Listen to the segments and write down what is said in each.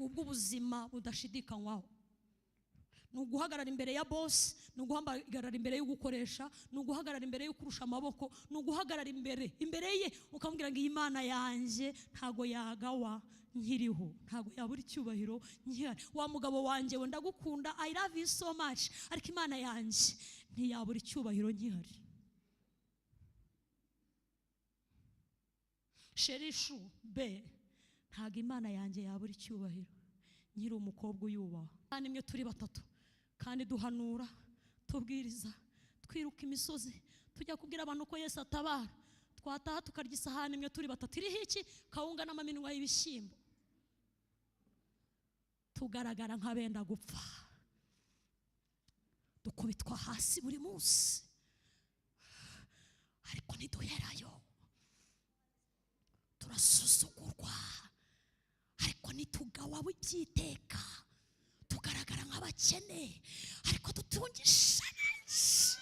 Ubw'ubuzima budashidikanywaho ni uguhagarara imbere ya boss, ni uguhagarara imbere y'ugukoresha, ni uguhagarara imbere y'ukurusha amaboko, ni uguhagarara imbere ye ukamubwira ngo iyi Imana yanjye ntago yagawa nkiriho, ntago yabura icyubahiro nkihari. Wa mugabo wanjye we, ndagukunda, I love you so much, ariko Imana yanjye ntiyabura icyubahiro nkihari. Chéri chou be, ntago Imana yanjye yabura icyubahiro nkiri umukobwa uyubaha. Kandi imwe turi batatu, kandi duhanura, tubwiriza, twiruka imisozi, tujya kubwira abantu ko Yesu atabara. Twataha tukarya isahani imwe turi batatu iriho iki? Kawunga n'amaminwa y'ibishyimbo. Tugaragara nk'abenda gupfa, dukubitwa hasi buri munsi, ariko ntiduherayo. Turasuzugurwa, ariko ntitugawa by'iteka. Tugaragara nk'abakene, ariko dutungisha benshi.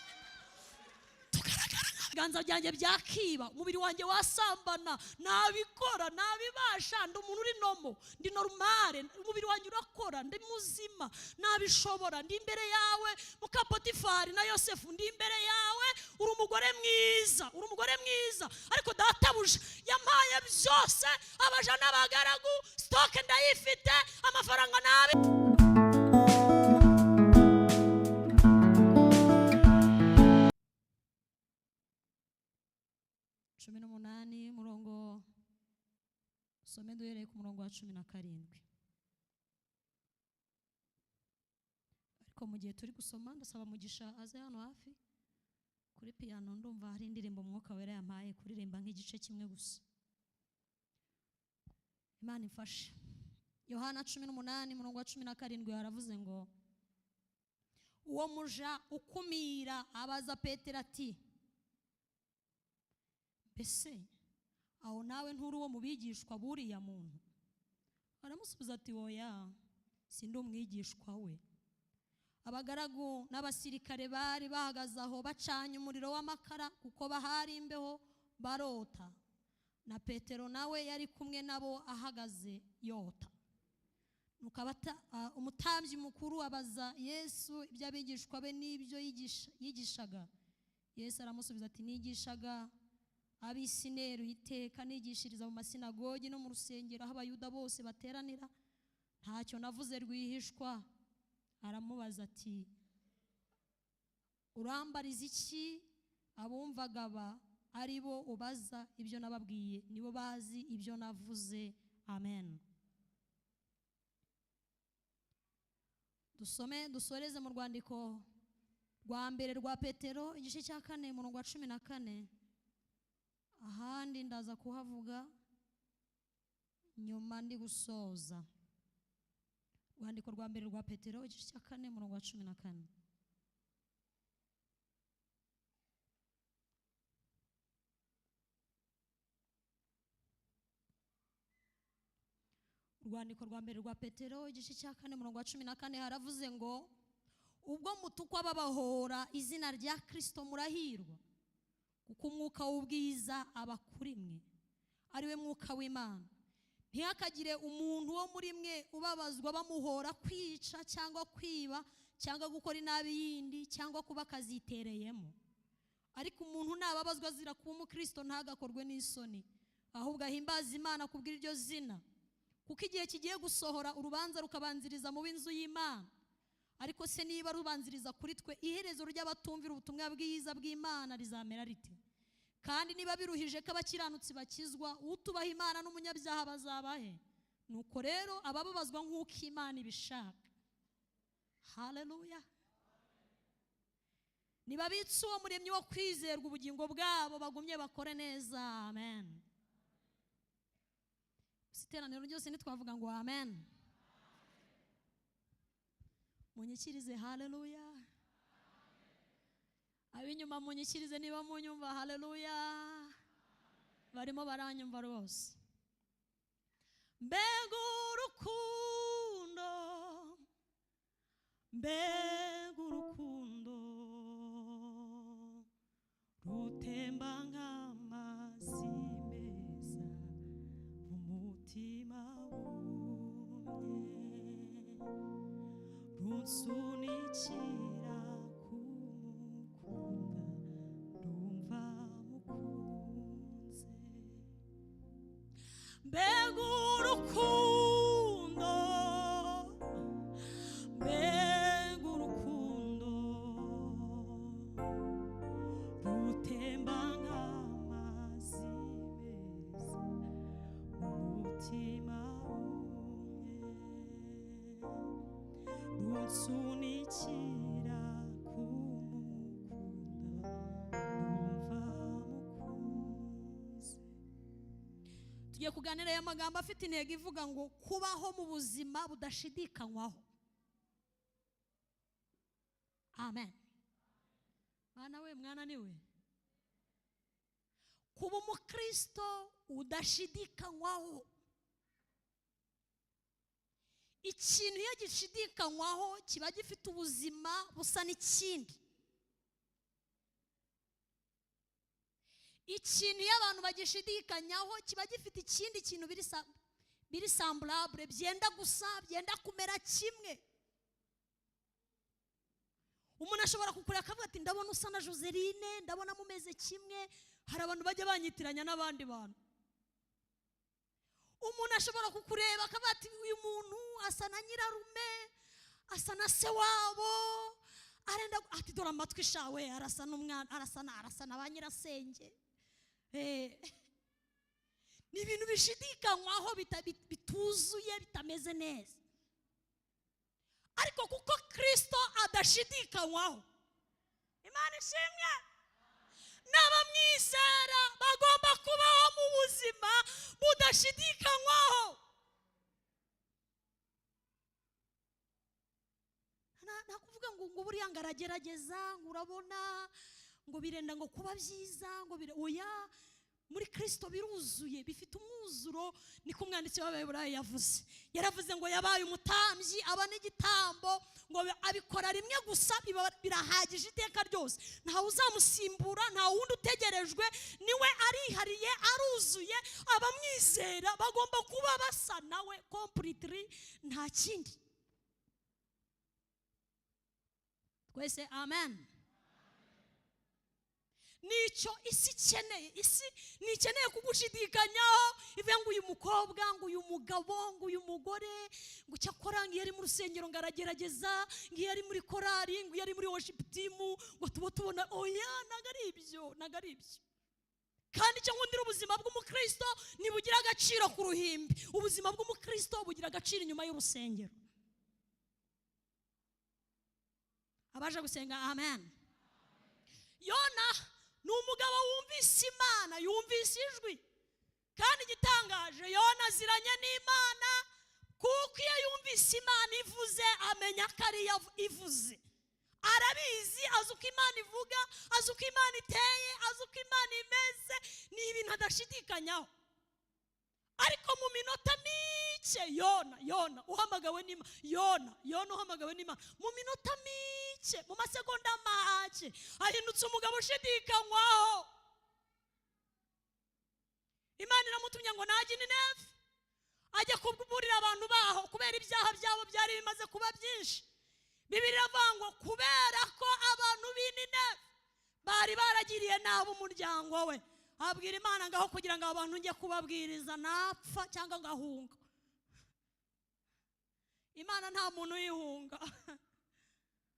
Tugaragara nk'ibiganza byanjye byakiba, umubiri wanjye wasambana, nabikora, nabibasha. Ndi umuntu uri normal, ndi normal, umubiri wanjye urakora, ndi muzima, nabishobora. Ndi imbere yawe, muka Potifari na Yosefu, ndi imbere yawe. Uri umugore mwiza, uri umugore mwiza, ariko databuja yampaye byose, abaja n'abagaragu, stock ndayifite, amafaranga nabi. 18, murongo usome duhereye ku murongo wa 17. Ariko mu gihe turi gusoma, ndasaba Mugisha aze hano hafi kuri piyano. Ndumva hari indirimbo Umwuka Wera yampaye kuririmba nk'igice kimwe gusa. Imana imfashe. Yohana 18, murongo wa 17, haravuze ngo: "Uwo muja ukumira abaza Petero ati: 'Mbese aho nawe nturi uwo mu bigishwa b'uriya muntu?' Aramusubiza ati: 'Oya, sindi umwigishwa we.' Abagaragu n'abasirikare bari bahagaze aho bacanye umuriro w'amakara, kuko bahari imbeho, barota. Na Petero nawe yari kumwe nabo ahagaze yota. Nuko umutambyi mukuru abaza Yesu iby'abigishwa be n'ibyo yigishaga. Yesu aramusubiza ati: 'Nigishaga ab'isineri iteka, nigishiriza mu masinagogi no mu rusengero aho Abayuda bose bateranira. Ntacyo navuze rwihishwa.' Aramubaza ati: 'Urambariza iki? Abumvaga ba ari bo ubaza ibyo nababwiye, nibo bazi ibyo navuze.'" Amen. Dusome dusoreze mu rwandiko rwa mbere rwa Petero, igice cya 4, murongo wa 14. Ahandi ndaza kuhavuga nyuma ndi gusoza. Urwandiko rwa mbere rwa Petero, igice cya 4, murongo wa 14. Urwandiko rwa mbere rwa Petero, igice cya 4, murongo wa 14, haravuze ngo: "Ubwo mutukwa babahora izina rya Kristo, murahirwa, kuko umwuka w'ubwiza aba kuri mwe, ari we mwuka w'Imana. Ntihakagire umuntu wo muri mwe ubabazwa bamuhora kwica cyangwa kwiba cyangwa gukora inabi yindi cyangwa kuba akazitereyemo. Ariko umuntu nababazwa azira kuba umukristo, ntagakorwe n'isoni, ahubwo ahimbaze Imana kubw'iryo iryo zina. Kuko igihe kigiye gusohora urubanza rukabanziriza mu b'inzu y'Imana. Ariko se niba rubanziriza kuri twe, iherezo ry'abatumvira ubutumwa bwiza bw'Imana rizamera rite? Kandi niba biruhije ko abakiranutsi bakizwa, utubaha Imana n'umunyabyaha bazabahe? Nuko rero abababazwa nk'uko Imana ibishaka." Haleluya! "Nibabitse uwo muremyi wo kwizerwa ubugingo bwabo, bagumye bakore neza." Amen. Gusa iteraniro ryose ntitwavuga ngo amen? Munyikirize haleluya. Ab'inyuma munyikirize niba munyumva haleluya. Barimo baranyumva rwose. Mbega urukundo, mbega urukundo rutemba nk'amazi meza mu mutima wumye. Runsunikira kumukunda, ndumva mukunze. Mbega urukundo, mbega urukundo rutemba nk'amazi meza mu mutima wumye, runsunikira kumukunda, ndumva mukunze. Tugiye kuganira aya magambo afite intego ivuga ngo kubaho mu buzima budashidikanywaho. Amen. Mwana we, mwana niwe. Kuba umukristo udashidikanywaho. Ikintu iyo gishidikanywaho kiba gifite ubuzima busa n'ikindi. Ikintu iyo abantu bagishidikanyaho kiba gifite ikindi kintu biri semblable, byenda gusa, byenda kumera kimwe. Umuntu ashobora kukureba akavuga ati ndabona usa na Joseline, ndabona mumeze kimwe. Hari abantu bajya banyitiranya n'abandi bantu. Umuntu ashobora kukureba akavuga ati uyu muntu asa na nyirarume, asa na se wabo, arenda ati dore amatwi shawe, arasa n'umwana, arasa na ba nyirasenge. Ni ibintu bishidikanywaho, bituzuye, bitameze neza. Ariko kuko Kristo adashidikanywaho, Imana ishimwe, n'abamwizera bagomba kubaho mu buzima budashidikanywaho. Nta kuvuga ngo buriya ngo aragerageza, ngo urabona ngo birenda ngo kuba byiza, ngo oya, muri Kristo biruzuye, bifite umwuzuro. Niko umwanditsi w'Abaheburayo yavuze. Yaravuze ngo yabaye umutambyi aba n'igitambo, ngo abikora rimwe gusa, birahagije iteka ryose. Ntawe uzamusimbura, nta wundi utegerejwe, niwe arihariye, aruzuye. Abamwizera bagomba kuba basa nawe completely, nta kindi. Twese amen. Nicyo isi ikeneye. Isi ntikeneye kugushidikanyaho, ivuga ngo uyu mukobwa, ngo uyu mugabo, ngo uyu mugore, ngo cyakora ngo iyo ari mu rusengero ngo aragerageza, ngo iyo ari muri korari, ngo iyo ari muri worship team, ngo tuba tubona. Oya, ntago ari ibyo, ntago ari ibyo. Kandi icyo nkundira ubuzima bw'umukristo ntibugira agaciro ku ruhimbi. Ubuzima bw'umukristo bugira agaciro inyuma y'urusengero. Abaje gusenga amen. Yona ni umugabo wumvise Imana, yumvise ijwi. Kandi igitangaje, Yona aziranye n'Imana, kuko iyo yumvise Imana ivuze amenya ko ari yo ivuze. Arabizi, azi uko Imana ivuga, azi uko Imana iteye, azi uko Imana imeze. Ni ibintu adashidikanyaho. Ariko mu minota mike, Yona uhamagawe n'Imana, Yona uhamagawe n'Imana, mu minota mike, mu masegonda make, ahindutse umugabo ushidikanywaho. Imana iramutumye ngo najye i Nineve, ajye kuburira abantu baho kubera ibyaha byabo byari bimaze kuba byinshi. Bibiliya iravuga ngo kubera ko abantu b'i Nineve bari baragiriye nabi umuryango we, abwira Imana ngaho kugira ngo abantu njye kubabwiriza napfa cyangwa ngahunga. Imana nta muntu uyihunga.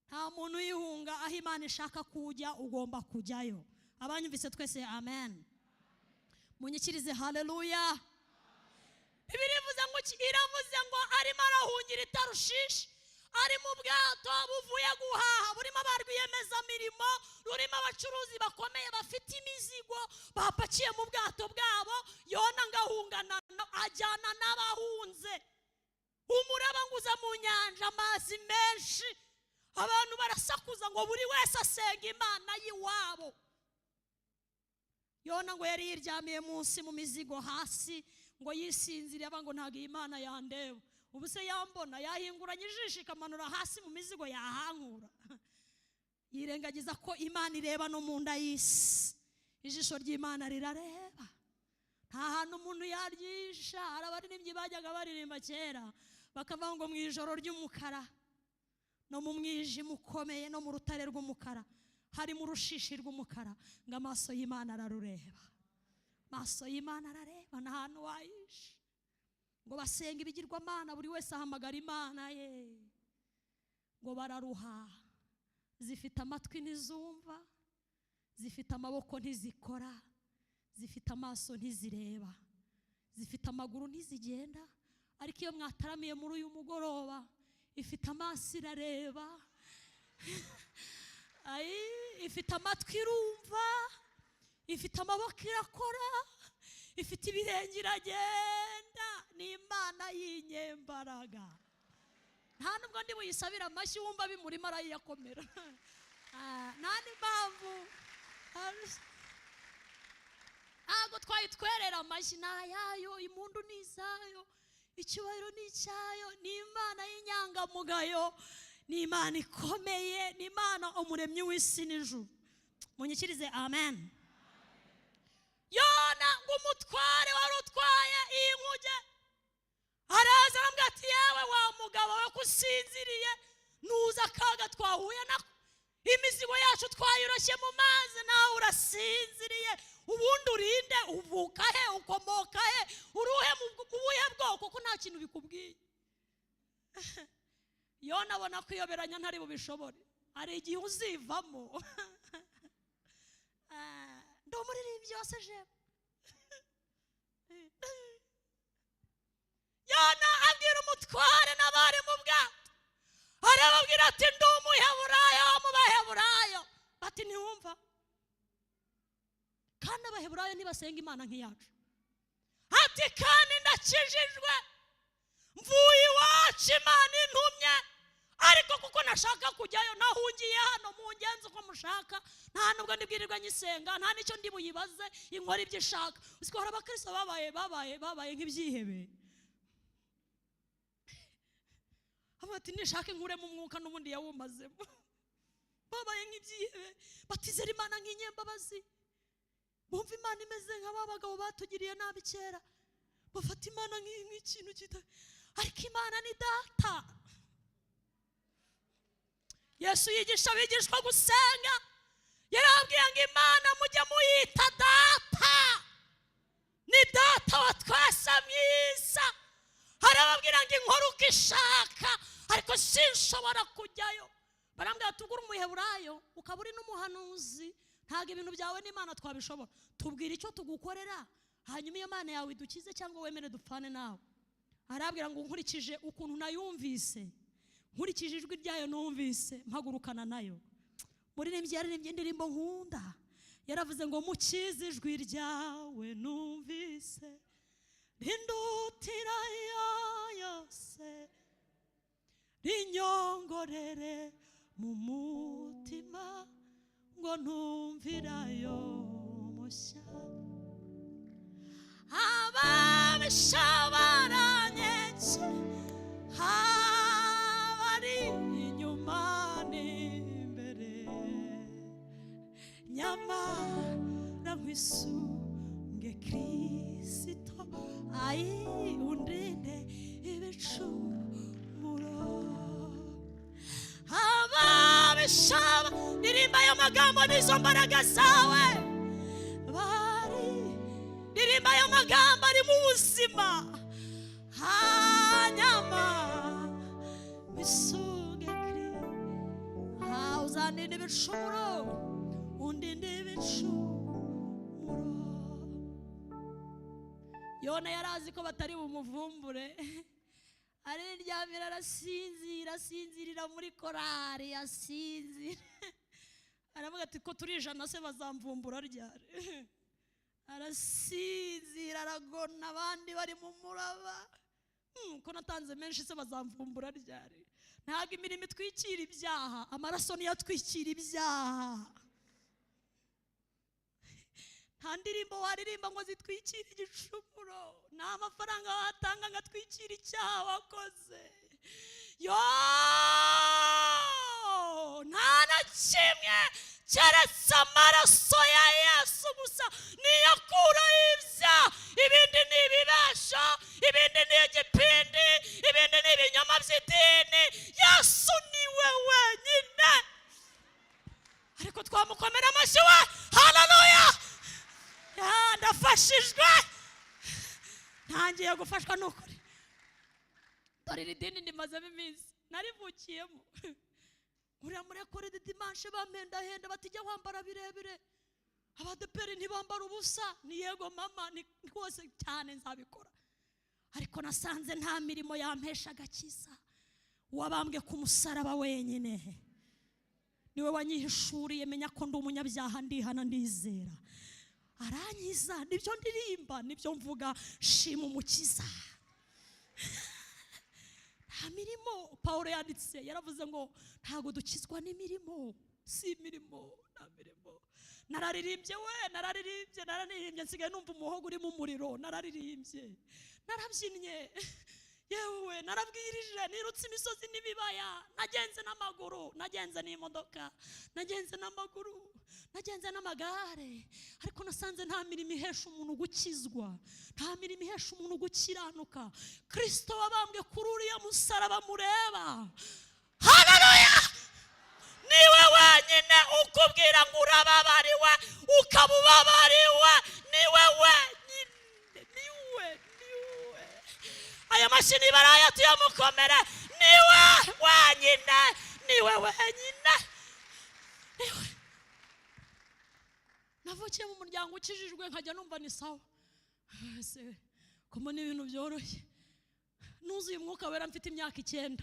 Nta muntu uyihunga. Aho Imana ishaka kujya ugomba kujyayo. Abanyumvise twese amen. Munyikirize haleluya. Bibiliya ivuze ngo iki? Iravuze ngo arimo arahungira i Tarushishi, ari mu bwato buvuye guhaha, burimo ba rwiyemezamirimo, rurimo abacuruzi bakomeye bafite imizigo bapakiye mu bwato bwabo. Yona ngahungana, ajyana n'abahunze. Umuraba nguza mu nyanja, amazi menshi, abantu barasakuza ngo buri wese asenga Imana y'iwabo. Yona ngo yari yiryamiye munsi mu mizigo hasi, ngo yisinziriye, aba ngo ntabwo iyi Mana yandeba. Ubu se yambona, yahinguranye ijisho ikamanura hasi mu mizigo, yahankura. Yirengagiza ko Imana ireba no mu nda y'isi. Ijisho ry'Imana rirareba. Nta hantu umuntu yaryisha. Hari abaririmbyi bajyaga baririmba kera bakavuga ngo mu ijoro ry'umukara No mu mwijima ukomeye, no mu rutare rw'umukara, harimo urushishi rw'umukara, ngo amaso y'Imana ararureba. Amaso y'Imana arareba, nta hantu wayishe. Ngo basenga ibigirwamana, buri wese ahamagara imana ye. Ngo bararuha, zifite amatwi ntizumva, zifite amaboko ntizikora, zifite amaso ntizireba, zifite amaguru ntizigenda. Ariko iyo mwataramiye muri uyu mugoroba, ifite amaso irareba, ifite amatwi irumva, ifite amaboko irakora, ifite ibirenge iragenda. Ni Imana y'inyembaraga. Nta nubwo ndi buyisabire amashyi, wumva bimurimo arayiyakomera. Nta n'impamvu, ntabwo twayitwerera amashyi, ni ayayo. Impundu ni izayo, icyubahiro ni icyayo. Ni Imana y'inyangamugayo, ni Imana ikomeye, ni Imana umuremyi w'isi n'ijuru. Munyikirize amen. Yona, ngo umutware wari utwaye iyi nkuge araza, arambwira ati: "Yewe wa mugabo we, ko usinziriye? Nuza akaga twahuye nako, imizigo yacu twayiroshye mu mazi, nawe urasinziriye. Ubundi urinde? Uvuka he? Ukomoka he? Uruhe mu buhe bwoko, ko nta kintu bikubwiye?" Yona abona kwiyoberanya ntari bubishobore. Hari igihe uzivamo. Ndi umuririmbyi wa sejemu. Yona abwira umutware n'abari mu bwato, arababwira ati: "Ndi Umuheburayo wo mu Baheburayo." Bati: "Ntiwumva." Kandi Abaheburayo ntibasenga imana nk'iyacu. Ati: "Kandi ndakijijwe, mvuye iwacu Imana intumye, ariko kuko nashaka kujyayo nahungiye hano. Mungenzi uko mushaka, nta nubwo ndibwirirwa nyisenga, nta n'icyo ndi buyibaze, inkora ibyo ishaka." Uzi ko hari abakristo babaye nk'ibyihebe? Avuga ati: "Nishake nkuremo umwuka, n'ubundi yawumazemo." Babaye nk'ibyihebe, batizera Imana nk'inyembabazi, bumva Imana imeze nka ba bagabo batugiriye nabi kera, bafata Imana nk'ikintu kita. Ariko Imana ni Data. Yesu yigisha abigishwa gusenga, yarababwiye ngo Imana mujye muyita Data, ni Data wa twese mwiza. Arababwira ngo inkora uko ishaka, ariko sinshobora kujyayo. Barambwira: "Tugure Umuheburayo, ukaba uri n'umuhanuzi, ntabwo ibintu byawe n'Imana twabishobora. Tubwira icyo tugukorera, hanyuma iyo Mana yawe idukize, cyangwa wemere dupfane nawe." Arabwira ngo: "Nkurikije ukuntu nayumvise, nkurikije ijwi ryayo numvise mpagurukana nayo." Muririmbyi yaririmbye indirimbo nkunda, yaravuze ngo: "Mukize, ijwi ryawe numvise rindutira yose, rinyongorere mu mutima ngo ntumvirayo mushya. Ababisha baranyetse, abari inyuma n'imbere, nyamara nkwisunge Kirisito, ayi undinde ibicumuro." Ababisha, ririmba ayo magambo n'izo mbaraga zawe. Bari ririmba ayo magambo ari mu buzima, hanyuma bisunge Kiri uzandinde ibicumuro, undinde ibicumuro. Yona yari azi ko batari bumuvumbure, ariryamira, arasinzira, asinzirira muri korari, asinzira. Aravuga ati: "Ko turi 100 se, bazamvumbura ryari?" Arasinzira, aragona, abandi bari mu muraba. Ko natanze menshi se, bazamvumbura ryari?" Ntabwo imirimo itwikira ibyaha, amaraso niyo atwikira ibyaha. Nta ndirimbo waririmba ngo zitwikire igicumuro, nta mafaranga watanga ngo atwikire icyaha wakoze. Yo, nta na kimwe keretse amaraso ya Yesu gusa niyo akuraho ibyaha. Ibindi ni ibibesho, ibindi ni igipindi, ibindi ni ibinyoma by'idini. Yesu ni we. Ariko ni ukuri, dore iri dini ndimazemo iminsi, narivukiyemo. Uriya muri École du Dimanche bampendahenda bati jya wambara birebire, abadeperi ntibambara ubusa. Ni yego mama, ni rwose cyane nzabikora. Ariko nasanze nta mirimo yampesha agakiza. Wabambwe ku musaraba wenyine niwe wanyihishuriye, menya ko ndi umunyabyaha, ndihana, ndizera, arankiza. Nibyo ndirimba, nibyo mvuga, shima Umukiza. Nta mirimo. Pawulo yanditse, yaravuze ngo ntabwo dukizwa n'imirimo, si imirimo, nta mirimo. Nararirimbye we, nararirimbye, nararirimbye, nsigaye numva umuhogo urimo umuriro. Nararirimbye, narabyinnye, yewe narabwirije, nirutse imisozi n'ibibaya, nagenze n'amaguru, nagenze n'imodoka, nagenze n'amaguru, nagenze n'amagare. Ariko nasanze nta mirimo ihesha umuntu gukizwa, nta mirimo ihesha umuntu gukiranuka. Kristo wabambwe kuri uriya musaraba mureba, haleluya, niwe wenyine ukubwira ngo urababariwe, ukaba ubabariwe. Niwe wenyine, niwe, niwe. Aya mashini baraya tuyamukomere. Niwe wenyine, niwe wenyine, niwe. Navukiye mu muryango ukijijwe, nkajya numva ni sawa. Ese ko mbona ibintu byoroshye? Nuzuye Umwuka Wera mfite imyaka 9.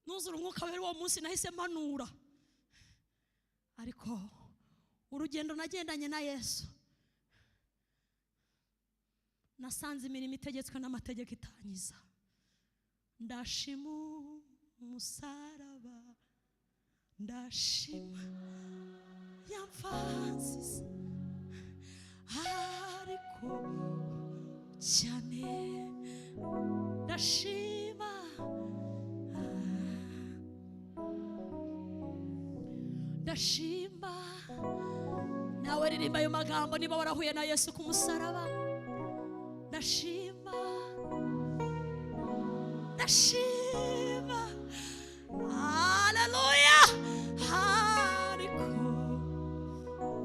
Nuzura Umwuka Wera uwo munsi nahise manura. Ariko urugendo nagendanye na Yesu, nasanze imirimo itegetswe n'amategeko itangiza. Ndashima umusaraba, ndashima yamfansize, ariko cyane ndashima, ndashima. Nawe ririmba ayo magambo niba warahuye na Yesu ku musaraba. Ndashima, ndashima, haleluya, ariko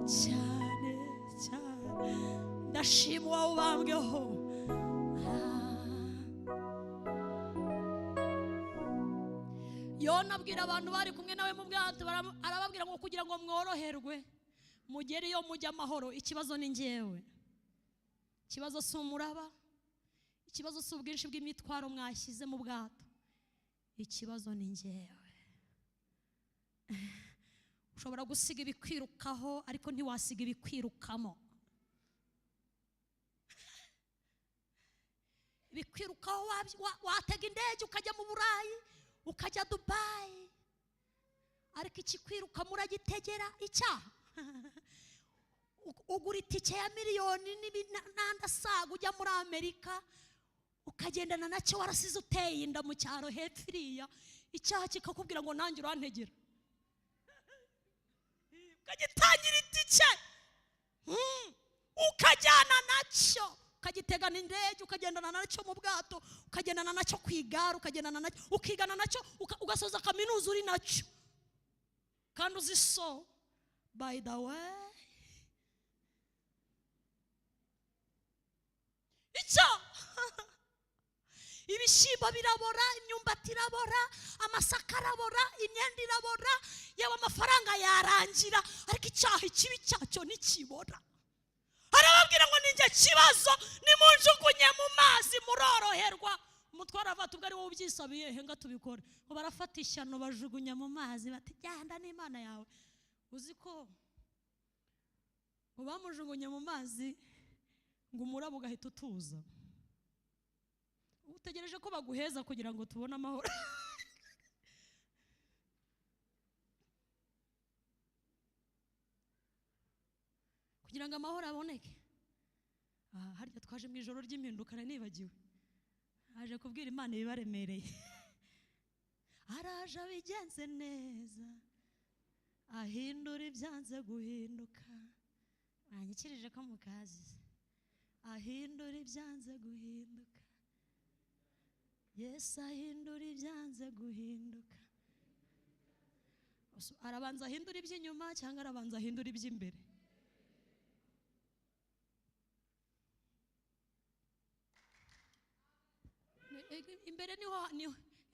cyane cyane ndashima uwawe ubambweho. Yona abwira abantu bari kumwe nawe mu bwato, arababwira ngo kugira ngo mworoherwe mugere iyo mujya amahoro. Ikibazo ni njyewe, ikibazo si umuraba, ikibazo si ubwinshi bw'imitwaro mwashyize mu bwato, ikibazo ni njyewe. Ushobora gusiga ibikwirukaho, ariko ntiwasiga ibikwirukamo. Ibikwirukaho watega indege ukajya mu Burayi, ukajya Dubai, ariko ikikwirukamo uragitegera icyaha. Ugura itike ya miliyoni n'andi asaga ujya muri Amerika, ukagendana nacyo warasize uteye inda mu cyaro hepfo iriya, icyaha kikakubwira ngo nanjye urantegera, ukagitangira itike, ukajyana nacyo, ukagitegana indege, ukagendana nacyo mu bwato, ukagendana nacyo ku igare, ukagendana nacyo, ukigana nacyo, ugasoza kaminuza uri nacyo, kandi uzi so by the way icyo ibishyimbo birabora, imyumbati irabora, amasaka arabora, imyenda irabora, yewe amafaranga yarangira, ariko icyaha ikibi cyacyo ntikibora. Arababwira ngo ninjye kibazo, nimunjugunye mu mazi muroroherwa. Umutware aravuga ubwo ari wowe ubyisabiye, henga tubikore. Ngo barafata ishyano bajugunya mu mazi, bati genda n'Imana yawe. Uzi ko ngo bamujugunye mu mazi ngo umuraba ugahita utuza. Utegereje ko baguheza kugira ngo tubone amahoro. Kugira ngo amahoro aboneke. Harya twaje mu ijoro ry'impinduka nibagiwe. Aje kubwira Imana ibibaremereye. Araje abigenze neza, ahindura ibyanze guhinduka. Banyikirije ko mukazi. Ahindura ibyanze guhinduka. Yesu ahindura ibyanze guhinduka. Arabanza ahindura iby'inyuma cyangwa arabanza ahindura iby'imbere?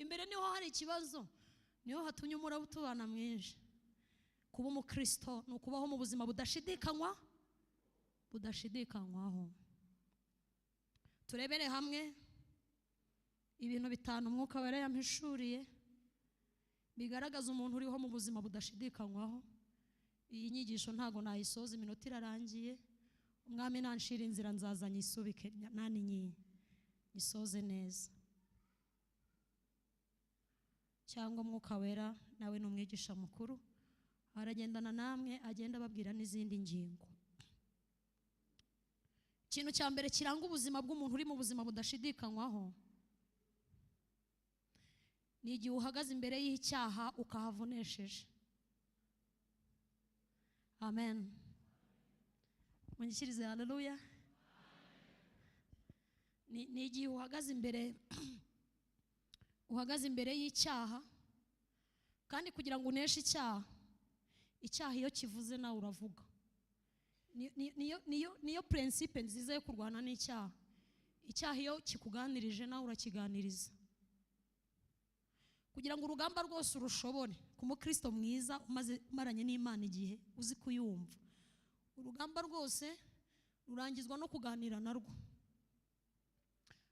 Imbere niho hari ikibazo, niho hatumye umuraba utubana mwinshi. Kuba umukristo ni ukubaho mu buzima budashidikanywaho. Turebere hamwe ibintu bitanu Umwuka Wera yampishuriye bigaragaza umuntu uriho mu buzima budashidikanywaho. Iyi nyigisho ntago nayisoza, iminota irarangiye. Umwami nanshira inzira nzaza nyisubike nani nyisoze neza. Cyangwa Umwuka Wera nawe ni umwigisha mukuru, aragendana namwe, agenda ababwira n'izindi ngingo. Ikintu cya mbere kiranga ubuzima bw'umuntu uri mu buzima budashidikanywaho ni igihe uhagaze imbere y'icyaha ukahavunesheje. Amen. Munyikirize haleluya. Ni igihe uhagaze imbere y'icyaha, kandi kugira ngo uneshe icyaha, icyaha iyo kivuze nawe uravuga. Niyo principe nziza yo kurwana n'icyaha. Icyaha iyo kikuganirije nawe urakiganiriza. Kugira ngo urugamba rwose urushobore, ku mukristo mwiza umaranye n'Imana igihe uzi kuyumva, urugamba rwose rurangizwa no kuganira narwo.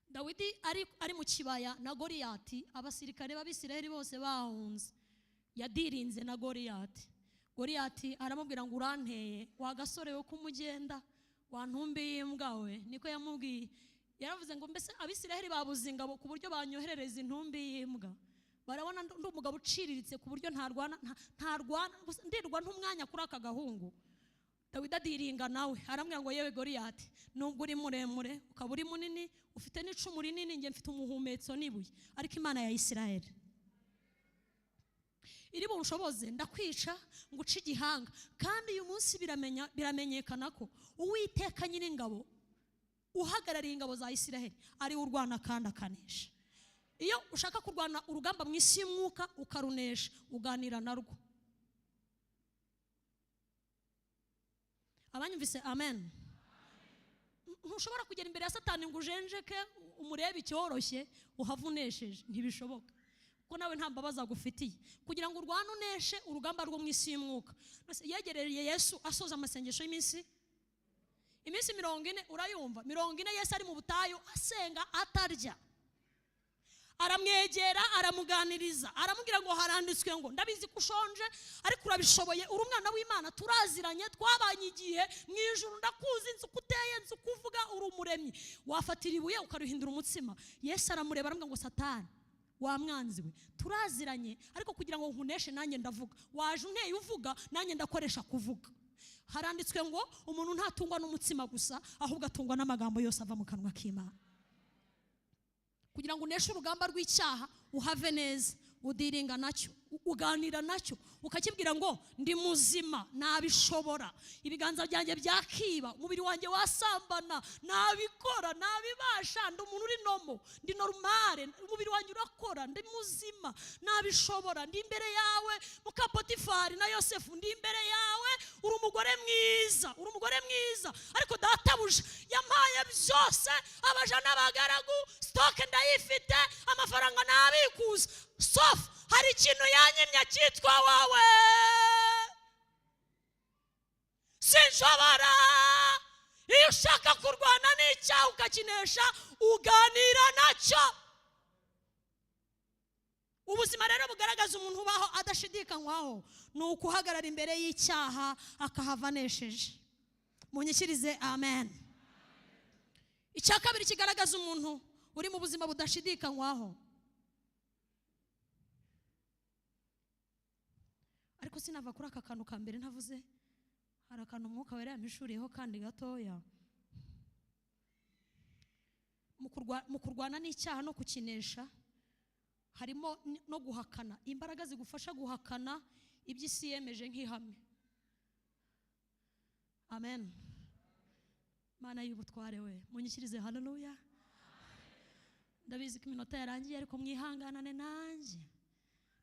Dawidi ari mu kibaya na Goliyati, abasirikare b'Abisirayeli bose bahunze, yadirinze na Goliyati. Goliyati aramubwira ngo uranteye wa gasore we kumugenda, wantumbi y'imbwa we, niko yamubwiye. Yaravuze ngo mbese Abisirayeli babuze ingabo ku buryo banyoherereza intumbi y'imbwa? Barabona ndi umugabo uciriritse ku buryo ntarwana, ndirwa ntumwanya kuri aka gahungu. Dawidi adiringa nawe aramubwira ngo yewe Goliyati, nubwo uri muremure ukaba uri munini ufite n'icumu rinini, njye mfite umuhumetso n'ibuye, ariko Imana ya Isirayeli iri bunshoboze ndakwica nguce igihanga. Kandi uyu munsi biramenyekana ko Uwiteka Nyiringabo uhagarariye ingabo za Isirayeli ari we urwana kandi akanesha. Iyo ushaka kurwana urugamba mu isi y'umwuka ukarunesha, uganira narwo. Abanyumvise amen. Ntushobora kugera imbere ya Satani ngo ujenjeke umurebe icyoroshye uhavunesheje, ntibishoboka, kuko nawe nta mbabazi agufitiye. Kugira ngo urwane uneshe urugamba rwo mu isi y'umwuka. Yegereye Yesu asoza amasengesho y'iminsi 40, urayumva 40 Yesu ari mu butayu asenga atarya. Aramwegera aramuganiriza, aramubwira ngo haranditswe ngo ndabizi ko ushonje ariko urabishoboye, uri umwana w'Imana, turaziranye, twabanye igihe mu ijuru, ndakuzi, nzi uko uteye, nzi uko uvuga, uri umuremyi, wafatira ibuye ukaruhindura umutsima. Yesu aramureba aramubwira ngo Satani wa mwanzi we, turaziranye, ariko kugira ngo nkuneshe nanjye ndavuga, waje unteye uvuga nanjye ndakoresha kuvuga. Haranditswe ngo umuntu ntatungwa n'umutsima gusa, ahubwo atungwa n'amagambo yose ava mu kanwa k'Imana. Kugira ngo uneshe urugamba rw'icyaha uhave neza, udiringa nacyo, uganira nacyo, ukakibwira ngo ndi muzima, nabishobora, ibiganza byanjye byakiba, umubiri wanjye wasambana, nabikora, nabibasha, ndi umuntu uri nomo, ndi normale, umubiri wanjye urakora, ndi muzima, nabishobora, ndi imbere yawe muka Potifari na Yosefu, ndi imbere yawe, uri umugore mwiza, uri umugore mwiza, ariko databuja yampaye byose, abaja n'abagaragu, stock ndayifite, amafaranga nabikuza, sof hari ikintu yanyimye cyitwa wawe, sinshobora. Iyo ushaka kurwana n'icyaha ukakinesha, uganira nacyo. Ubuzima rero bugaragaza umuntu ubaho adashidikanywaho ni ukuhagarara imbere y'icyaha akahava anesheje. Munyikirize amen. Icya kabiri kigaragaza umuntu uri mu buzima budashidikanywaho, ariko sinava kuri aka kantu ka mbere ntavuze, hari akantu Umwuka Wera yampishuriyeho kandi gatoya. Mu kurwana n'icyaha no kukinesha harimo no guhakana, imbaraga zigufasha guhakana iby'isi yemeje nk'ihame. Amen. Mana y'ubutware we, munyikirize haleluya. Ndabizi ko iminota yarangiye, ariko mwihanganane nanjye,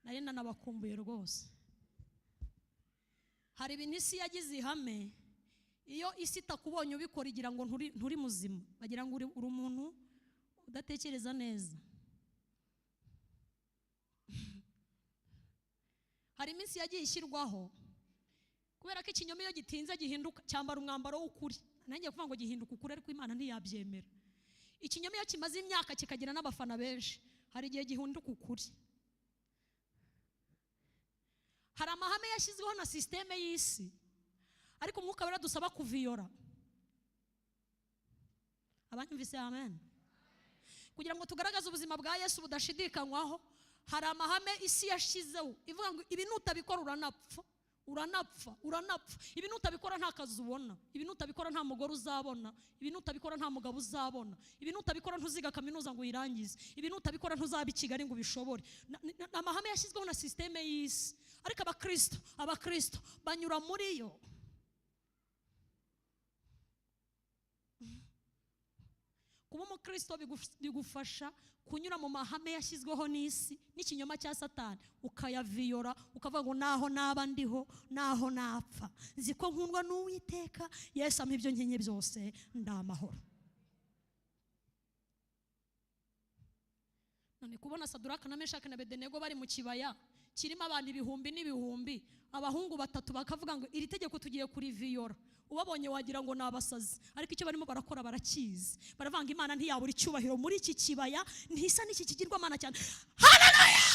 nari nanabakumbuye rwose. Hari ibintu isi yagize ihame, iyo isi itakubonye ubikora igira ngo nturi muzima, bagira ngo uri umuntu udatekereza neza. Hari iminsi yagiye ishyirwaho kubera ko ikinyoma iyo gitinze gihinduka cyambara umwambaro w'ukuri. Nanjye kuvuga ngo gihinduka ukuri, ariko Imana ntiyabyemera. Ikinyoma iyo kimaze imyaka kikagira n'abafana benshi, hari igihe gihinduka ukuri. Hari amahame yashyizweho na sisiteme y'isi, ariko Umwuka Wera dusaba kuviyora. Abanyumvise amen. Kugira ngo tugaragaze ubuzima bwa Yesu budashidikanywaho, hari amahame isi yashyizeho ivuga ngo ibi nutabikora uranapfa, uranapfa, uranapfa. Ibi nutabikora nta kazi ubona, ibi nutabikora nta mugore uzabona, ibi nutabikora nta mugabo uzabona, ibi nutabikora ntuziga kaminuza ngo uyirangize, ibi nutabikora ntuzaba i Kigali ngo ubishobore. Amahame yashyizweho na sisiteme y'isi, ariko abakristo banyura muri yo. Kuba umukristo bigufasha kunyura mu mahame yashyizweho n'isi n'ikinyoma cya Satani, ukayaviyora, ukavuga ngo naho naba ndiho, naho napfa, nzi ko nkundwa n'Uwiteka, Yesu ampa ibyo nkenye byose, ndamahoro. None kubona Saduraka na Meshaki na Abedenego bari mu kibaya kirimo abantu ibihumbi n'ibihumbi, abahungu batatu bakavuga ngo iri tegeko tugiye kuriviyora, ubabonye wagira ngo ni abasazi, ariko icyo barimo barakora barakizi. Baravanga Imana ntiyabura icyubahiro muri iki kibaya, ntisa n'iki kigirwamana cyane. Haleluya!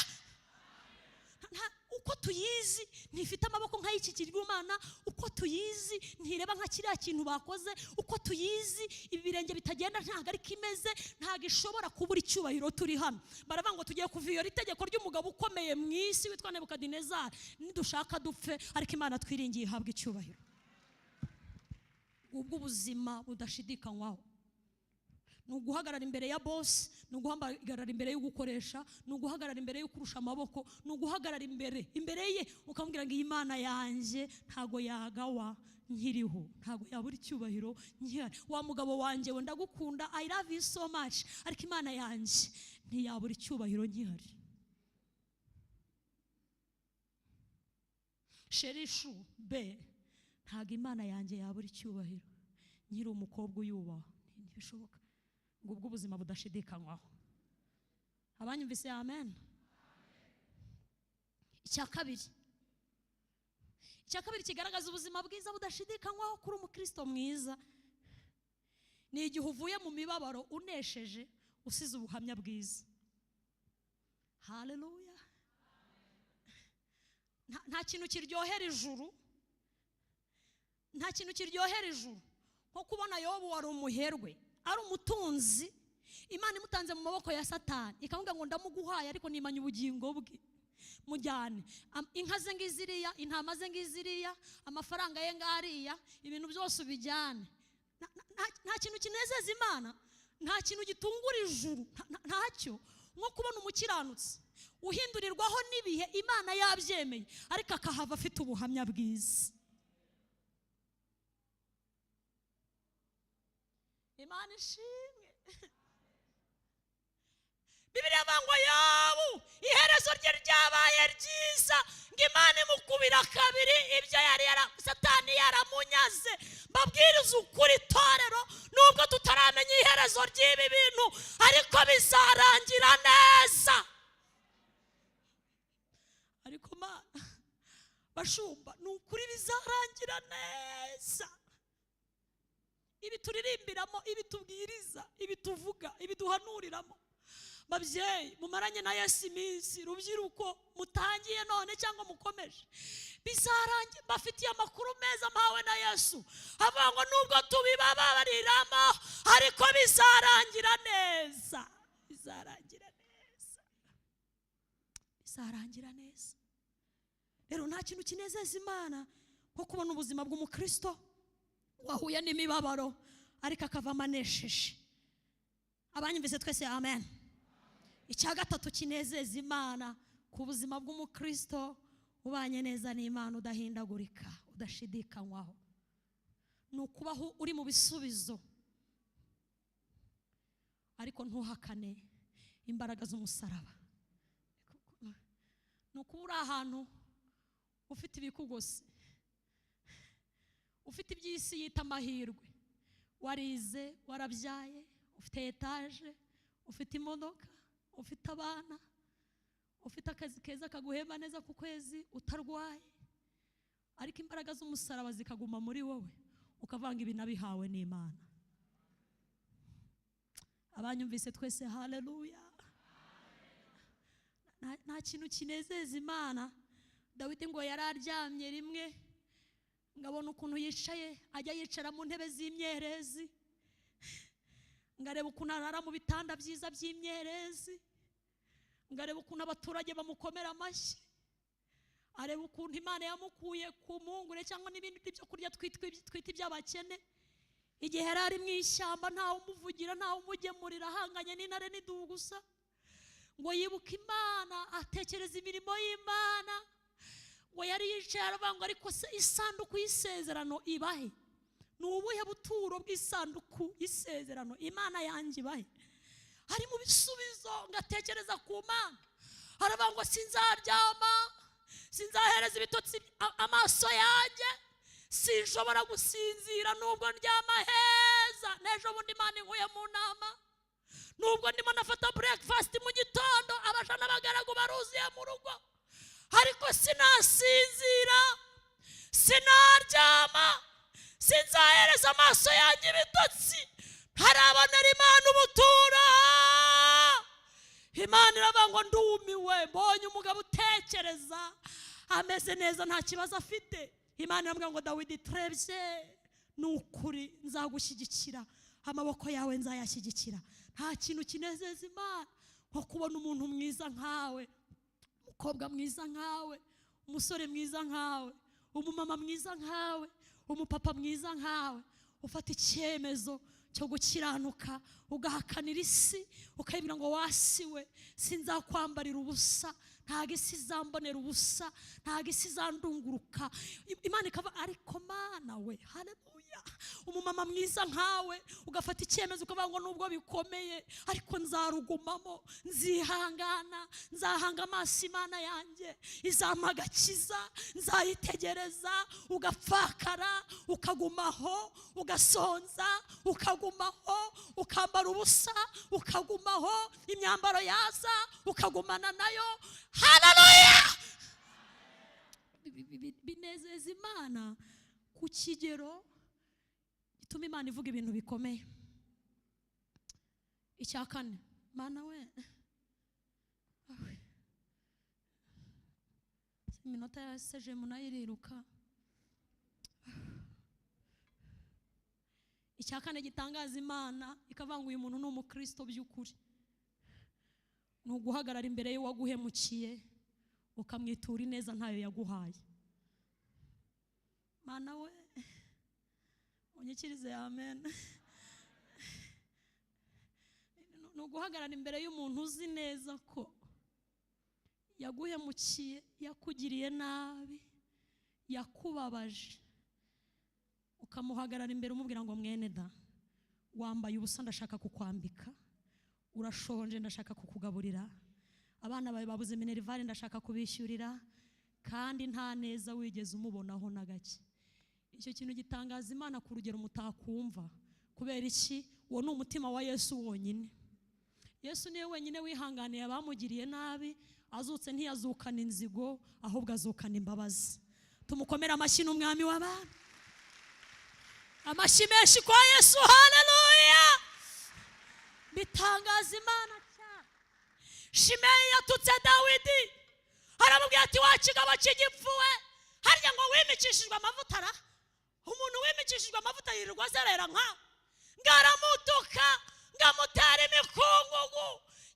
Uko tuyizi ntifite amaboko nk'ay'iki kigirwamana, uko tuyizi ntireba nka kiriya kintu bakoze, uko tuyizi ibi birenge bitagenda ntabwo ariko imeze, ntabwo ishobora kubura icyubahiro. Turi hano baravuga ngo tugiye kuviyora itegeko ry'umugabo ukomeye mu isi witwa Nebukadinezari, nidushaka dupfe, ariko Imana twiringiye ihabwa icyubahiro. Ubwo ubuzima budashidikanywaho ni uguhagarara imbere ya boss, ni uguhagarara imbere y'ugukoresha, ni uguhagarara imbere y'ukurusha amaboko, ni uguhagarara imbere ye ukamubwira ngo iyi Mana yanjye ntago yagawa nkiriho, ntago yabura icyubahiro nkihari. Wa mugabo wanjye we ndagukunda, I love you so much, ariko Imana yanjye ntiyabura icyubahiro nkihari. Sherishu be, ntago Imana yanjye yabura icyubahiro nkiri umukobwa uyubaha, ntibishoboka. Ngo ubwo ubuzima budashidikanywaho. Abanyumvise amen. Icya kabiri kigaragaza ubuzima bwiza budashidikanywaho kuri umukristo mwiza ni igihe uvuye mu mibabaro unesheje, usize ubuhamya bwiza. Haleluya! Nta kintu kiryohera ijuru, nta kintu kiryohera ijuru nko kubona Yobu wari umuherwe, ari umutunzi, Imana imutanze mu maboko ya Satani ikamubwira ngo ndamuguhaye ariko nimanye ubugingo bwe, mujyane inka ze ngiziriya, intama ze ngiziriya, amafaranga ye ngariya, ibintu byose ubijyane. Nta kintu kinezeza Imana, nta kintu gitungura ijuru, ntacyo nko kubona umukiranutsi uhindurirwaho n'ibihe Imana yabyemeye, ariko akahava afite ubuhamya bwiza. Imana ishimwe. Bibiliya ivuga ngo Yobu iherezo rye ryabaye ryiza, ngo Imana imukubira kabiri ibyo yari Satani yaramunyaze. Mbabwiriza ukuri torero, nubwo tutaramenya iherezo ry'ibi bintu, ariko bizarangira neza. Ariko Mana bashumba, ni ukuri bizarangira neza. Ibi turirimbiramo, ibi tubwiriza, ibi tuvuga, ibi duhanuriramo, babyeyi mumaranye na Yesu iminsi, rubyiruko mutangiye none cyangwa mukomeje, bizarangira. Bafitiye amakuru meza mpawe na Yesu, avuga ngo nubwo tubibabariramo ariko bizarangira neza, bizarangira neza, bizarangira neza. Rero nta kintu kinezeza Imana nko kubona ubuzima bw'umukristo wahuye n'imibabaro ariko akavamo anesheje. Abanyumvise twese amen. Icya gatatu kinezeza Imana ku buzima bw'umukristo ubanye neza n'Imana, udahindagurika, udashidikanywaho, ni ukubaho uri mu bisubizo ariko ntuhakane imbaraga z'umusaraba. Ni ukuba uri ahantu ufite ibikugose, ufite iby'isi yita amahirwe, warize, warabyaye, ufite etaje, ufite imodoka, ufite abana, Ufite akazi keza kaguhemba neza ku kwezi, utarwaye, ariko imbaraga z'umusaraba zikaguma muri wowe, ukavanga ibi nabihawe n'Imana. Abanyumvise twese, haleluya. Nta kintu kinezeza Imana. Dawidi ngo yari aryamye rimwe, ngabona ukuntu yicaye, ajya yicara mu ntebe z'imyerezi, ngareba ukuntu arara mu bitanda byiza by'imyerezi, ngareba ukuntu abaturage bamukomera amashyi, areba ukuntu Imana yamukuye ku mpungure cyangwa n'ibindi byo kurya twita iby'abakene. Igihe yari ari mu ishyamba ntawe umuvugira, ntawe umugemurira, ahanganye n'intare n'idubu gusa, ngo yibuke Imana, atekereza imirimo y'Imana. Ngo yari yicaye aravuga ngo ariko se isanduku y'isezerano ibahe? Ni ubuhe buturo bw'isanduku y'isezerano Imana yanjye ibahe? Ari mu bisubizo, ngatekereza ku Mana, aravuga ngo sinzaryama, sinzahereza ibitotsi amaso yanjye, sinshobora gusinzira nubwo ndyama heza. N'ejo bundi Imana inkuye mu nama, nubwo ndimo nafata breakfast mu gitondo, abaja n'abagaragu baruzuye mu rugo, ariko sinasinzira, sinaryama, sinzahereza amaso yanjye ibitotsi ntarabonera Imana ubutura. Imana iravuga ngo ndumiwe, mbonye umugabo utekereza, ameze neza, nta kibazo afite. Imana iramubwira ngo Dawidi, turebye ni ukuri nzagushyigikira, amaboko yawe nzayashyigikira. Nta kintu kinezeza Imana nko kubona umuntu mwiza nkawe, umukobwa mwiza nkawe, umusore mwiza nkawe, umumama mwiza nkawe, umupapa mwiza nkawe, ufata icyemezo cyo gukiranuka, ugahakanira isi, ukayibwira ngo wasiwe, sinzakwambarira ubusa, ntabwo isi izambonera ubusa, ntabwo isi izandunguruka. Imana ikava ariko Mana we, haleluya. Umumama mwiza nkawe ugafata icyemezo ukavuga ngo nubwo bikomeye ariko nzarugumamo, nzihangana, nzahanga amaso Imana yanjye, izampa agakiza, nzayitegereza. Ugapfakara, ukagumaho, ugasonza, ukagumaho, ukambara ubusa, ukagumaho, imyambaro yaza ukagumana nayo. Haleluya. Binezeza Imana ku kigero gituma Imana ivuga ibintu bikomeye. Icya kane, Mana we, awe. Iminota ya sejemu nayo iriruka. Icya kane gitangaza Imana ikavuga ngo uyu muntu ni umukristo by'ukuri, ni uguhagarara imbere y'uwaguhemukiye ukamwitura ineza ntayo yaguhaye. Mana we, unyikirize amen. Ni uguhagarara imbere y'umuntu uzi neza ko yaguhemukiye, yakugiriye nabi, yakubabaje, ukamuhagarara imbere umubwira ngo mwene da, wambaye ubusa ndashaka kukwambika, urashonje ndashaka kukugaburira, abana bawe babuze minerivare ndashaka kubishyurira, kandi nta neza wigeze umubonaho na gake. Icyo kintu gitangaza Imana ku rugero mutakumva. Kubera iki? Uwo ni umutima wa Yesu wonyine. Yesu niwe wenyine wihanganiye abamugiriye nabi, azutse ntiyazukana inzigo, ahubwo azukana imbabazi. Tumukomere amashyi n'umwami w'abantu. Amashyi menshi kwa Yesu, haleluya. Bitangaza Imana cyane. Shimeyi yatutse Dawidi, aramubwira ati wa kigabo cy'igipfuwe, harya ngo wimikishijwe amavuta ra? Umuntu wimikishijwe amavuta yirirwa azerera nka ngaramutuka, ngamutera imikungugu.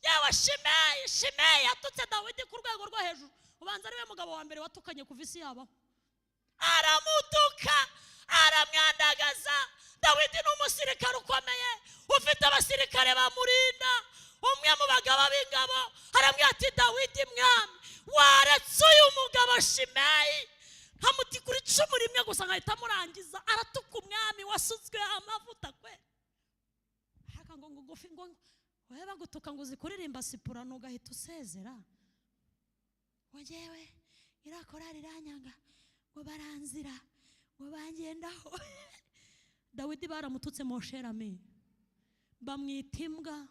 Yewe Shimeyi, Shimeyi yatutse Dawidi ku rwego rwo hejuru, ubanza ariwe mugabo wa mbere watukanye kuva isi yabaho. Aramutuka, aramwandagaza. Dawidi ni umusirikare ukomeye, ufite abasirikare bamurinda. Umwe mu bagabo b'ingabo aramubwira ati Dawidi mwami, waretse uyu mugabo Shimeyi nkamutikura icumu rimwe gusa nkahita amurangiza. Aratuka umwami wasutswe amavuta kwe. Haka ngo ngufi ngo wowe bagutuka ngo uzi kuririmba sipurano ugahita usezera. Ngo njyewe iriya korari iranyanga, ngo baranzira, ngo bangendaho. Dawidi baramututse mosherami, bamwita imbwa,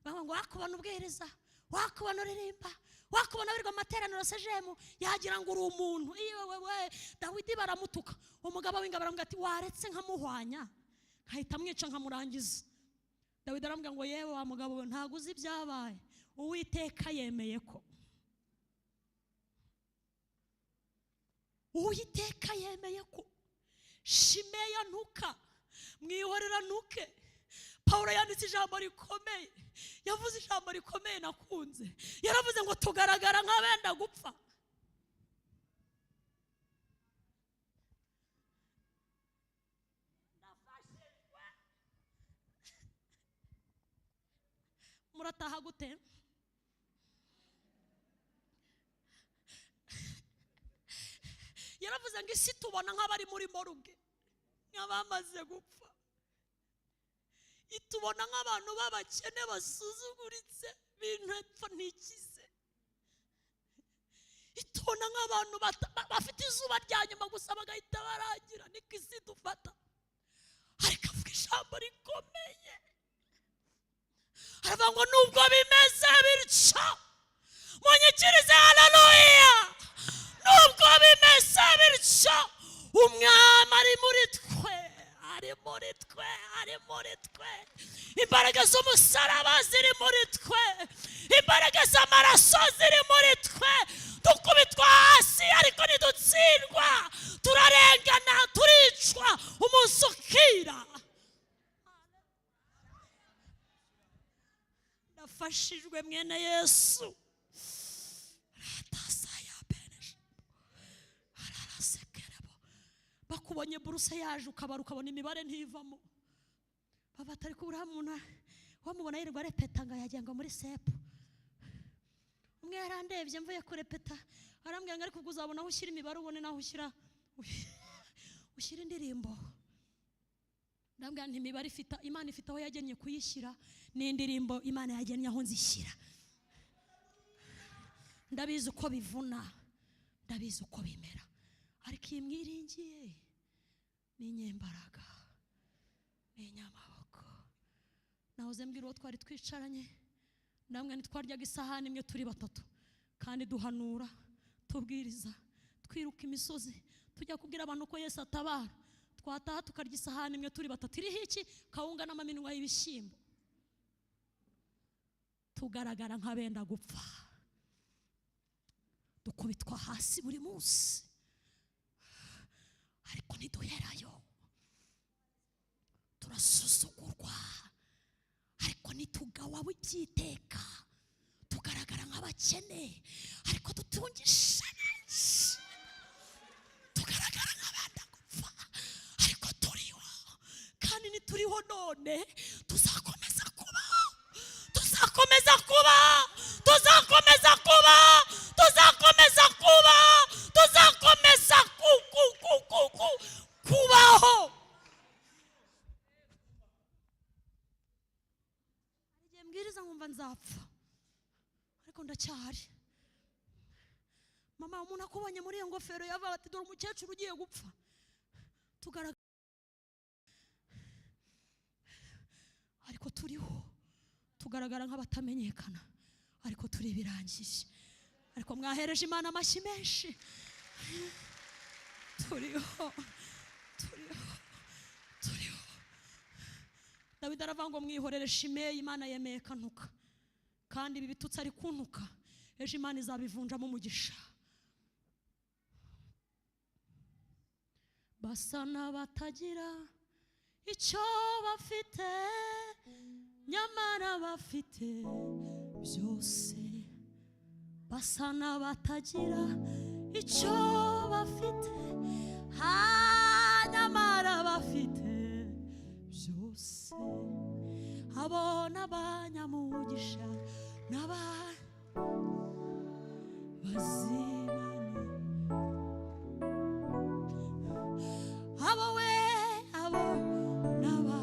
bavuga ngo wakubona ubwiriza, wakubona uririmba, Wakubona wirirwa amateraniro sejemu yagira ngo uri umuntu. Iwe wewe Dawidi baramutuka, umugabo w'ingabo aramubwira ati waretse nkamuhwanya nkahita mwica nkamurangiza. Dawidi aramubwira ngo yewe wa mugabo we, ntago uzi ibyabaye, Uwiteka yemeye ko, Uwiteka yemeye ko Shimeya ntuka, mwihorera ntuke. Pawulo yanditse ijambo rikomeye, yavuze ijambo rikomeye nakunze. Yaravuze ngo tugaragara nk'abenda gupfa. Murataha gute? Yaravuze ngo isi tubona nk'abari muri moruge, nk'abamaze gupfa. Itubona nk'abantu b'abakene basuzuguritse b'intepfo ntikize. Itubona nk'abantu bafite izuba rya nyuma gusa bagahita barangira, niko isi dufata. Ariko avuga ijambo rikomeye, aravuga ngo nubwo bimeze bityo, munyikirize haleluya, nubwo bimeze bityo, umwami ari muri twe, ari muri twe, ari muri twe. Imbaraga z'umusaraba ziri muri twe, imbaraga z'amaraso ziri muri twe. Dukubitwa hasi ariko ntidutsindwa, turarengana, turicwa, umunsi ukira. Nafashijwe mwene Yesu. Bakubonye buruse yaje ukabara ukabona imibare ntivamo, baba atari kubura umuntu wamubona yirirwa arepeta ngo yagira ngo muri sepu. Umwe yarandebye mvuye kurepeta arambwira ngo ariko uzabona aho ushyira imibare, ubone naho ushyira indirimbo. Ndambwira nti imibare ifite Imana ifite aho yagennye kuyishyira, n'indirimbo Imana yagennye aho nzishyira. Ndabizi uko bivuna, ndabizi uko bimera, ariko iyi mwiringiye ni inyembaraga, ni inyamaboko. Nahoze mbwira uwo twari twicaranye, namwe ntitwaryaga isahani imwe turi batatu, kandi duhanura, tubwiriza, twiruka imisozi, tujya kubwira abantu ko Yesu atabara. Twataha tukarya isahani imwe turi batatu, iriho iki? Kawunga n'amaminwa y'ibishyimbo. Tugaragara nk'abenda gupfa, dukubitwa hasi buri munsi, ariko ntiduherayo. Turasuzugurwa ariko ntitugawa byiteka. Tugaragara nk'abakene ariko dutungisha benshi. Tugaragara nk'abenda gupfa ariko turiho, kandi nituriho none tuzakomeza kubaho, tuzakomeza kuba, tuzakomeza kuba, tuzakomeza kuba, tuzakomeza kubaho. Igihe mbwiriza nkumva nzapfa ariko ndacyahari. Mama, umuntu akubonye muri iyo ngofero yavuga ati dore umukecuru ugiye gupfa. Tugaragara ariko turiho, tugaragara nk'abatamenyekana ariko turi ibirangije. Ariko mwahereje Imana amashyi menshi. Turiho, turiho, turiho. Dawidi aravuga ngo mwihorere Shimeyi, Imana yemeye kantuka, kandi ibi bitutsi ari kuntuka, ejo Imana izabivunjamo umugisha. Basa n'abatagira icyo bafite, nyamara bafite byose. Basa n'abatagira icyo bafite, nyamara bafite byose. Abo n'abanyamugisha n'aba bazimane, abo we, abo n'aba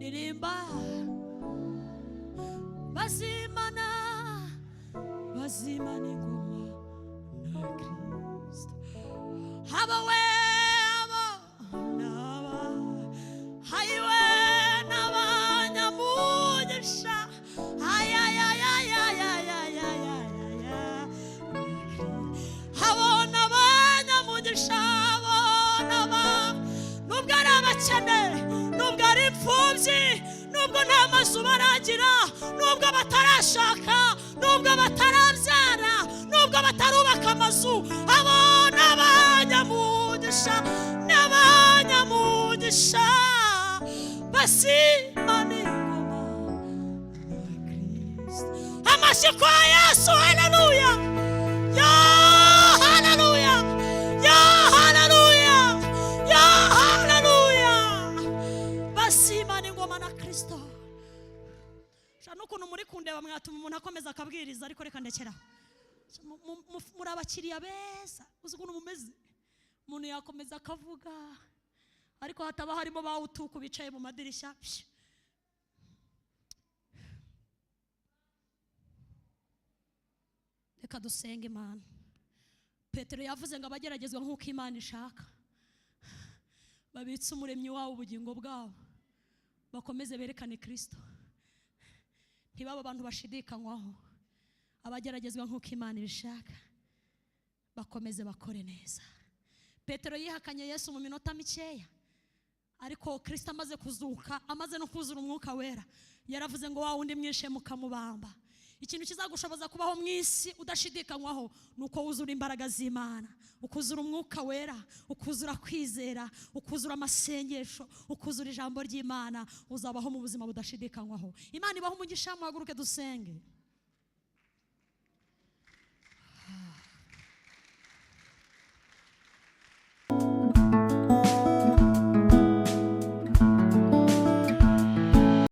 ririmba bazimana, bazimana ingoma na Kristo. Abo we, abo n'aba hayiwe n'abanyamugisha, ayayayayayayayayaya. bataragira, nubwo batarashaka, nubwo batarabyara, nubwo batarubaka amazu, abo ni abanyamugisha, ni abanyamugisha basimana ingoma na Kristo. Amashyi kwa Yesu! Haleluya! Ya haleluya, ya haleluya, ya haleluya! Basimana ingoma na Kristo. Sha, n'ukuntu muri kundeba mwatuma umuntu akomeza akabwiriza, ariko reka ndekera. Muri abakiriya beza. Uzi ukuntu mumeze, umuntu yakomeza akavuga, ariko hataba harimo ba utuku bicaye mu madirishya. Psh. Reka dusenge Imana. Petero yavuze ngo abageragezwa nk'uko Imana ishaka babitse Umuremyi wabo ubugingo bwabo, bakomeze berekane Kristo, ntibaba abantu bashidikanywaho. Abageragezwa nk'uko Imana ibishaka bakomeze bakore neza. Petero yihakanye Yesu mu minota mikeya, ariko Kristo amaze kuzuka, amaze no kuzura Umwuka Wera, yaravuze ngo wa wundi mwishe mukamubamba. Ikintu kizagushoboza kubaho mu isi udashidikanywaho ni uko wuzura imbaraga z'Imana, ukuzura Umwuka Wera, ukuzura kwizera, ukuzura amasengesho, ukuzura ijambo ry'Imana. Uzabaho mu buzima budashidikanywaho. Imana ibaho umugisha. Muhaguruke dusenge.